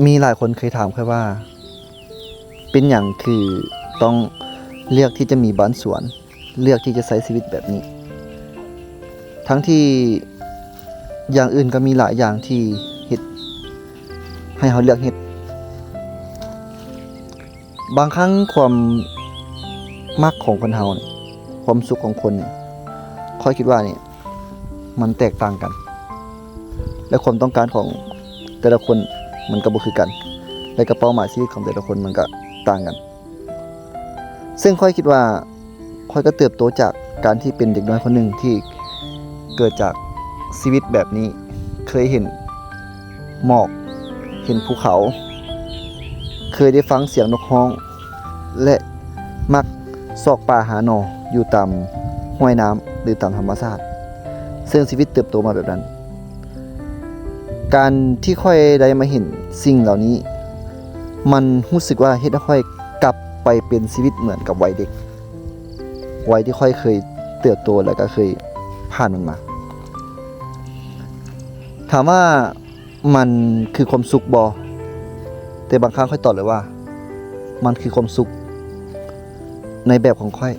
ມີຫຼາຍຄົນເຄີຍຖາມຂ້ອຍວ່າ ເປັນຫຍັງຄືຕ້ອງເລືອກທີ່ຈະມີບ້ານສວນ, ເລືອກທີ່ຈະໃຊ້ຊີວິດແບບນີ້ ທັງທີ່ຢ່າງອື່ນກໍມີຫຼາຍຢ່າງທີ່ເຮັດໃຫ້ເຮົາເລືອກເຮັດ. ບາງຄັ້ງຄວາມມັກຂອງຄົນເຮົານີ້, ຄວາມສຸກຂອງຄົນນີ້, ຂ້ອຍຄິດວ່ານີ້ ມັນແຕກຕ່າງກັນ ແລະ ຄວາມຕ້ອງການຂອງແຕ່ລະຄົນມັນກໍບໍ່ຄືກັນ ແລະ ກໍເປົ້າໝາຍຊີວິດຂອງແຕ່ລະຄົນມັນກໍຕ່າງກັນ. ເຊິ່ງຂ້ອຍຄິດວ່າ ຂ້ອຍກໍເຕີບໂຕຈາກການທີ່ເປັນເດັກນ້ອຍຄົນໜຶ່ງທີ່ເກີດຈາກຊີວິດແບບນີ້, ເຄີຍເຫັນໝອກ, ເຫັນພູເຂົາ, ເຄີຍໄດ້ຟັງສຽງນົກຮ້ອງ ແລະ ມັກຊອກປ່າຫາໜໍ່ຢູ່ຕາມຫ້ວຍນ້ຳ ຫຼື ຕາມທຳມະຊາດ, ເຊິ່ງຊີວິດເຕີບໂຕມາແບບນັ້ນ. ການທີ່ຂ້ອຍໄດ້ມາເຫັນສິ່ງເຫຼົ່ານີ້ ມັນຮູ້ສຶກວ່າເຮັດໃຫ້ຂ້ອຍກັບໄປເປັນຊີວິດເໝືອນກັບໄວເດັກ, ໄວທີ່ຂ້ອຍເຄີຍເຕີບໂຕ ແລະ ກໍເຄີຍຜ່ານມັນມາ. ຖາມວ່າມັນຄືຄວາມສຸກບໍ່? ແຕ່ບາງຄັ້ງຂ້ອຍຕອບເລີຍວ່າ ມັນຄືຄວາມສຸກໃນແບບຂອງຂ້ອຍ.